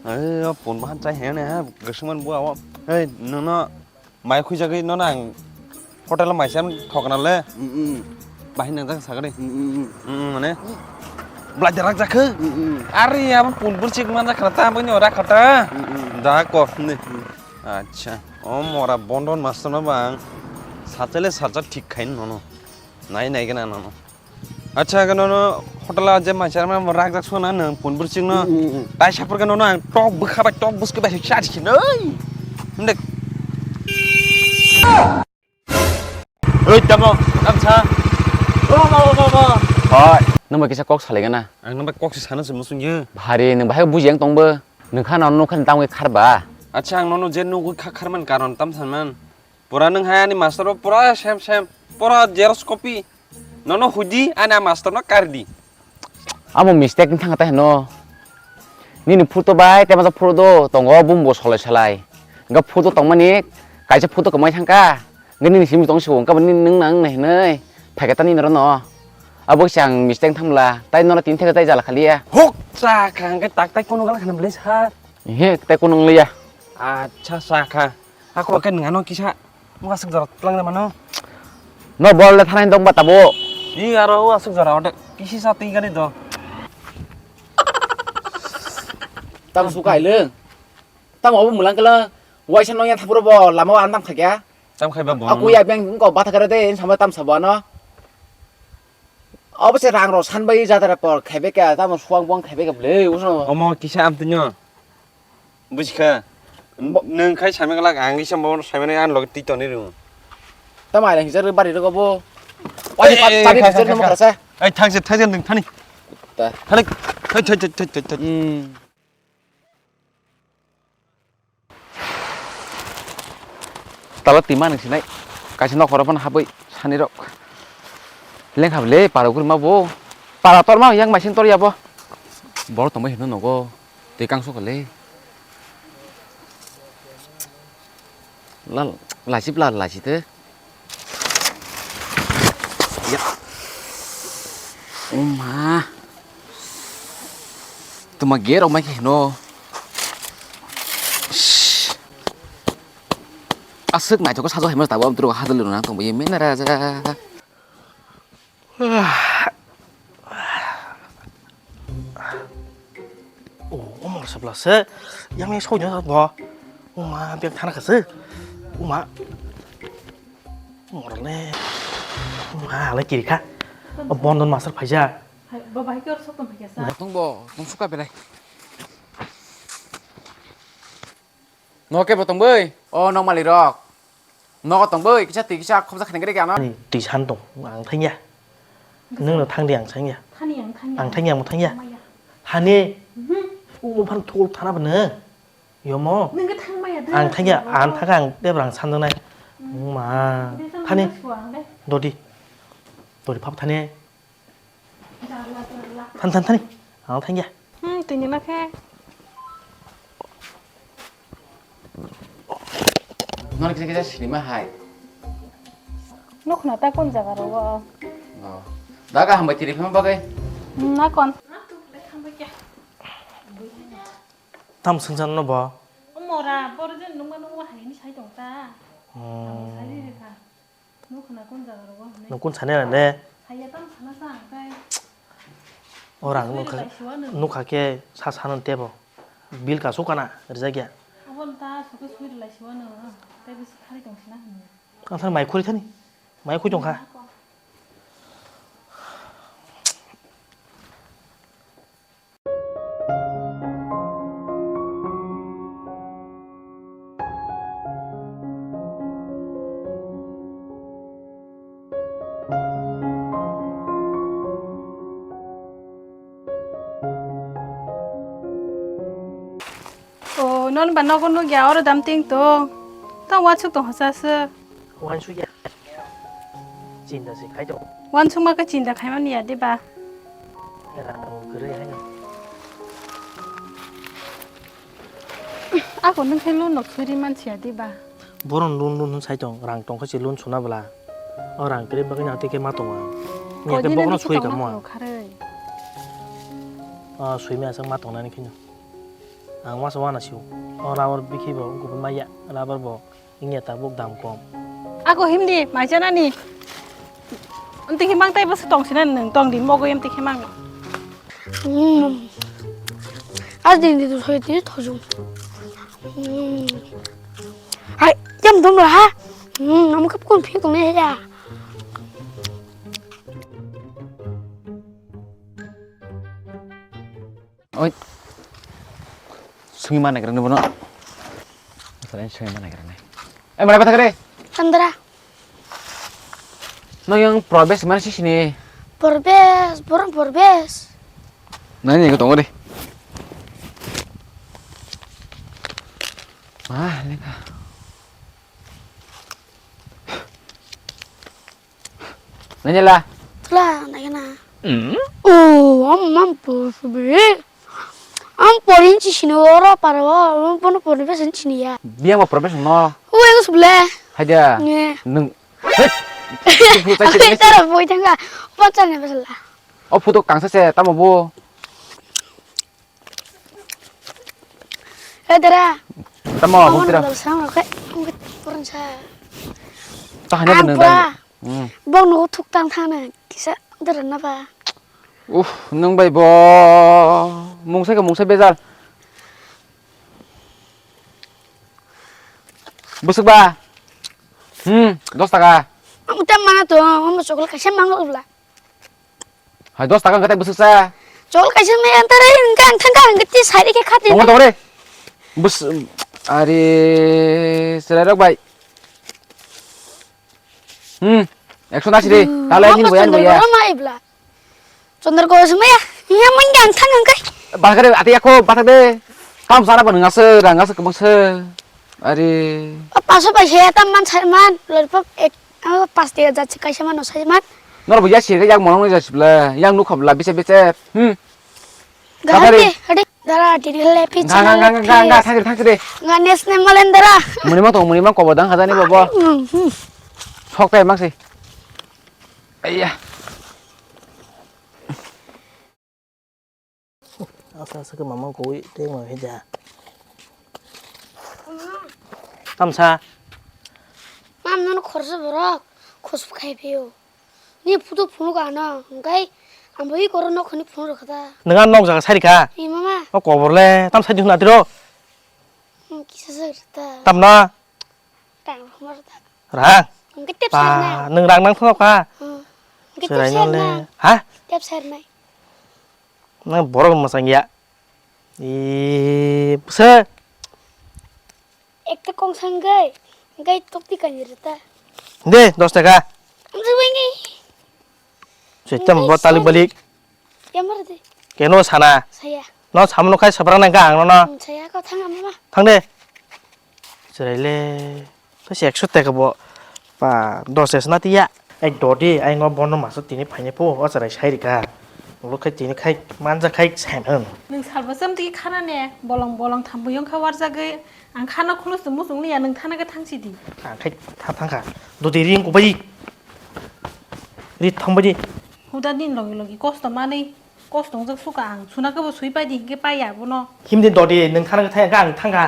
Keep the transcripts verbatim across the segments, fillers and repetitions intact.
Ai, o pun bahan chai hene ha, gosongman bua o. Ei, nono mai khuijagwi nono ang hotel o mai sam thokna le. Mm, mm. Bahai nangjak sakari. Mm, mm, mm. Mm, mm, mane. Belai derak jakhe. Mm, mm. Ari, abo pun burchik manjak khana ta, bini ora khata. Mm, mm. Da ko ni. Mm. Acha, o mora Bondon master no bang. Sachele sacha thik khain nono. Nai nai gana nono. Acha, gano no hotel o je manchar ma rak jak sona nang pun burchik no. Mm, mm, mm. Tai sapor gano no ang tok bwkha bai tok buske bai cha chi noi. Hinde. Oi, tamo, tamsa. O, ma, ma, ma, ma. Hoi. Nang bai kisa kok salai gana. Ang nang bai kok si sana se musung ye. Bhari, nang bai buji ang tong bo. Nang kha no no khan tang wi khar ba. Acha, ang no no je no wi kha khar man karon tam san man. Pura nang hai ani master bo pura sem sem. Pura xerox copy. Nono hudi ani a master no kardi. Amo mistake wng thangkha tai hino. Nini photo bai tei masa photo tongo bumbo solai solai. Hwnkhe photo tongmani kaisa photo kwmai thangkha. Hwnkhe nini simi tong sio hwnkhe nini nwng nang nai hinwi phaikha ta nini rono. Abo kisa ang mistake thangmla tai nono tini theke tai jala khaliya. Hok cha kha hwnkhe tak tai kono gala khana bwle sir. Ehe tai kono wng liya. Acha cha kha. Ako khe nwng ano kisa. Uasuk jora twlang de mano. No bol le thanai dong ba tabo. Ni aro uasuk jora ode kisi sa twi gani do. Tam sukai le. Tam obo mulang kala. Waisa no ya thapro bo lama an tam khakya. Tam khai ba bo. Aku ya beng ko batha kare de sama tam sabo ano. Obo se rang rok san bai jadara por khaibe ka tamo suang buang khaibe ka bwle uno. Omo kisa amtwino. Bujikha. Nwng khai samya glak ang kisa mo samya an log ti toni ru. Tamo ai lang jar bari rok obo. Oi, oi, oi, pari jar no makrasa. Ai thang se thang se nwng thani. Ta. Thani. Thai thai thai thai thai. Hmm. Tala twima nung sinai. Kaisa nok horo phano habwi sani rok. Lengkha le para guri ma bo. Para tor ma yang maising tor ya bo. Bor tongbai hino nogo. Tei kangso kale. Lal, lachip la, lachite. Ya. Oma. Tuma gerok mai khe hino. Aswk naithok sajak hai ma tabo amtwrok hadwlwi rwna tongbaye mena raja. O, o mor sabla se. Yang yang soi no bo. O ma biang thana kase. O ma. Mor le. O ma le kiri kha. O Bondon master phaija. Hai, bo bahai kor sok tong phaikha sa. Tong bo, tong suka belai. No ke bo tong bai. O no mali rok. Nogo tong bai, kisa twi kisa khobjak khaina gari gano. Ani twi san tong, ang thangya. Nwng no thang di ang thangya. Thani ang thangya. Ang thangya, mo thangya. Thangmaya. Thani. Mhm. Umo phan thol thana bwno. Yomo. Nwng khe thangmaya da. Ang thangya, ang thangya, ang tebrang san donai. Mm. Ma. Thani. Dodi. Dodi phap thani. Than, than, thani. Ang thangya. Hmm, tini ma khe. Nang kisa kisa sinima hai. Nukna ta kon jaga ro. Oh. Daga hambai tiri phama bagai. Hmm, na kon. Tam sungsan no bo. Mora, bor je nungma nungma hai ni sai tong ta. Hmm. Ang sai ri kha. Nukha na kon jaga rogo hwnwi. Nwng kun sani rande? Haiya tamo sana sa ang tai. Orang nukha, nukha khe sa sanan tebo. Bil kasu kana rijak ya. Abo ta suke sui rilai siwa no. Tai bisi khali tong sina hwnwi. Ang thani mai khuri thani. Mai khui tong kha. O, non ba nogo nugya, oro dam ting tong. Ta wansuk tong hosa se. Wansuk ya. Chinta se khai tong. Wansuk ma khe chinta khai mani ya de ba. Rang kwrwi hai no. Ako nung khe loan no khuri man siya de ba. Boron loan loan sai tong, rang tong khe se loan suna bla. O rang kwrwi bagwi nang tei khe ma tongo. Miya khe bokono sui kamo. Kharwi. O sui maya sak ma tongnani kheno. Ang masa wana sio. O rubber bikhi bo kubui maya, rubber bo wngya tabuk dam kom. Ako himdi, mai chanani. Tiki mang tai bwswk tong sinani nwng tong di mogo yam tiki mang. Hmm. As din di tu soi ti thojung. Hmm. Hai, jam dum ha. Hmm, am kap kon phi tong ne ya. Oi. Sungwi ma naigra ni bono. Sare sungwi ma naigra ni. Eh, mara bata kare. Chandra. No yang Probes mana sih sini? Probes, borong Probes. Nani yang ketemu deh. Ah, ini kah. Nanyala. Tla, nagana. Hmm? Oh, am, am, pursubi. Am porin si sini ora parwa, am pono porin pesan sini ya. Biang ba profession no. Oh, yang sebelah. Haja. Nge. Nung. Hei. Tara boy tangga. Pacar ne pasal lah. Oh, foto kangsa se, tamo bo. Eh, dara. Tamo, oh, bung tira. Nang dal sang rok, eh, bung ket, kurang sa. Tah, hanya bener dan. Hmm. Bung nugu thuk tang thang na, kisa dara na ba. Uh, nung bai bo. Mungsa ke mungsa bejal. Busuk ba. Hmm, dos taka. Ang utam mana tu, ang mau coklat kasih mango ulah. Hai, dos taka wngkha tei bwswk sa. Chol kaisa me antare wngkha ang thangkha ang gati side khe khati. Tongor tongore. Bus, ari, serai rok bai. Hmm, ekso nasi de. Tala ni boyan boya. Chondro ko ma ibla. Chondro ko sumaya. Iya mungkin ang thang ang kai. Bahkare ati ako bathak de. Kam sana ba nangase rangase kebangse. Ari. O paso bai se tam man sai man. Lollipop ek, o pas tiga jat se kaisa mano sai man. Nor bo ya sirga yak monong ni jasibla, yang nukha bla bise bise. Hmm. Gahati, hadi, dara diri le pi. Nga nga nga nga nga thangri thangri. Nga nes ne malen dara. Muni ma tong muni ma kobo dang hadani bobo. Hmm, hmm. Sok tai maksi. Aiya. Asa asa ke mamang koi teng ma heja. Tamsa. Mam nono khorsa borok khosp khai pio. Ni puto phunuk ano hingkai ambo i koro nok khani phunuk rokha da. Nang nok jaga sari kha. Ni mama. O kobor le tam sadi huna tiro. Hmm, kisa sari ta. Tamna. Rang humar ta. Rang. Hingke tep sar na. Nang rang nang thok kha. Hmm. Hingke tep sar na. Ha? Tep sar na. Nang borok masang ya. I bwsa. Ekta kong sanggai, gai tokti kanjir ta. De, dos taka. Amsa wengni. Setam bo talik balik. Yamar de. Keno sana. Saya. No samno khai sabra nang ka ang no. Hmm, saya ko thang ama ma. Thang de. Chwraile. Kaisa ekso taka bo pa dos es na tiya. Ek dodi, ai ngo bono masa tini phaini phu, o chwrai sai rikha. Ulo khai tini khai manja khai sai man. Nwng salbo cham tiki khana ne, bolong bolong thambo yong kha warjagwi. Ang khana khulus tong muchung liya, nwng thana khe thang sidi. Ang khai tha thang kha. Dodi ring kubai. Ri thang bai di. Huda din logi logi kosto manwi. Kosto wngjak suka ang. Suna khe bo sui pai di, hinkhe pai ya bono. Himdi dodi, nwng thang khe thang kha, ang thang kha.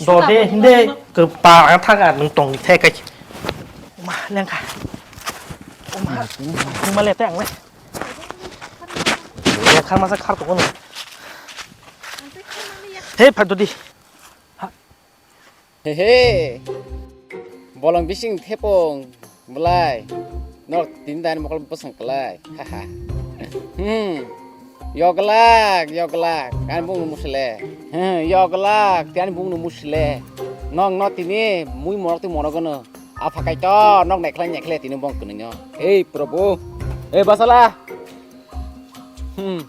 Dodi, himdi kwpa ang thang kha, nwng tong di thai kai. Ma, leng kha. Ma, ma le te ang le. Ya khar masa khar to kono. He, pha dodi. Hehe. Bolong bising thepung belai. Nok tin dan mokol bosong kelai. Haha. Hmm. Yoglak, yoglak. Kan bung musle. Hmm, yoglak. Tian bung musle. Nong no tini mui morok ti morok no. Apa kai to nok nekhle nekhle tini bong kunyo. Hei, Prabhu. Hei, basala. Hmm.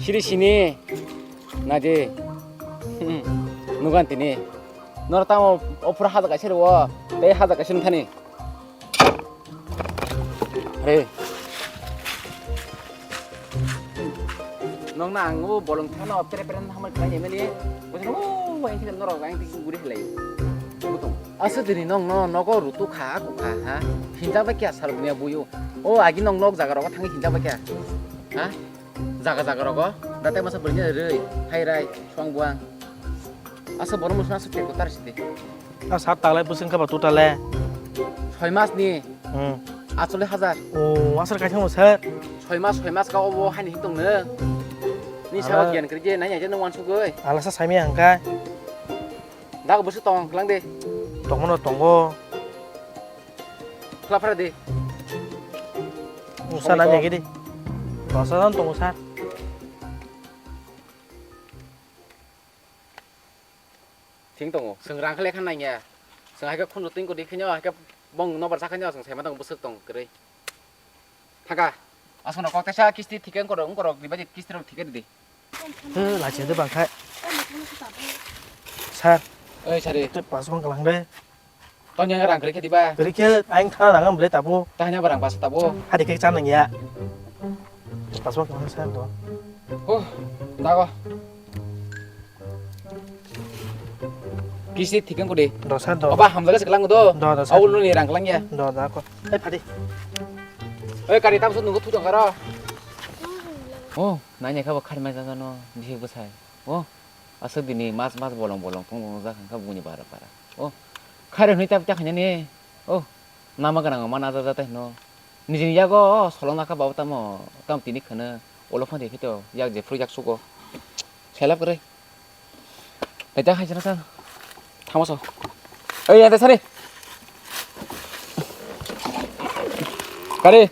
Siri sini. Naje. Hmm. Nugan tini. Nor tamo o pura haja kaisa ro. Tei haja kaisa thani. Re. Nong na ang o bolong thano pere pere hamar khlai mani. Bujano o wai thik norok ang thik guri khlai. Butung. Asa dini nong no nogo rutu kha aku kha ha. Hinjak bai kya sal bunya buyu. O agi nong nok jaga rogo thangi hinjak bai kya. Ha? Jaga jaga rogo. Datai masa berinya rei. Hai rai. Suang buang. Asa borok musna asa teko tar sidi. A sat talai bwswng kha ba tutale. Soi mas ni. Hmm. Achole hajar. O, asar kaisa mo sir. Soi mas, soi mas ka obo hani hitong ne. Ni sa Ala- gian kerje nai aja no wan sugoi. Alasa sami angka. Dak bwswk tong klang de. Tongmano tongo. Khla phra de. Usa Soi na ko. Nyagi di. Dosa don tongo sir. Thing tongo. Chwng rang khle khan nangya. Chwng hai khe khunju twing kodi khenyo, hai khe bong nobar sa khenyo, chwng saima tongo bwswk tong kwrwi. Thangka. Aswkno kok tesa kisti thik wng korok, wng korok, diba di kisti rok thik di. He, lachi de bang khai. Sir. Oi, sari. Te pas bang kalang de. Tanya rang kwrwi khe diba? Kwrwi khe aing thana nang am ble tabo. Tanya barang pas tabo. Hadi khe chan nang ya. Pas bang kalang sir do. Oh, dago. Kisti thik wng kodi. Do sir do. Oba hamjaga se kalang do. Do, do, sir. Awul ni rang kalang ya. Do, do ko. Ai phadi. Oi kari tam su nunggu thu jong karo. Oh, nanya kha bo khari mai jano. Bihik bwsai. Oh, aswk dini mas mas bolong bolong tong tong jak kha buni bara bara. Oh, khari hwnwi tab tak hanya ni. Oh, nama gwnang ma naja jata hino. Nijini yago solong nakha babo tamo, tam tini khwno, ulo phani phito, yak jephru yak sugo. Selap kwrwi. Tei ta hai jana san. Thamo so. Ei, ante sari. Kari.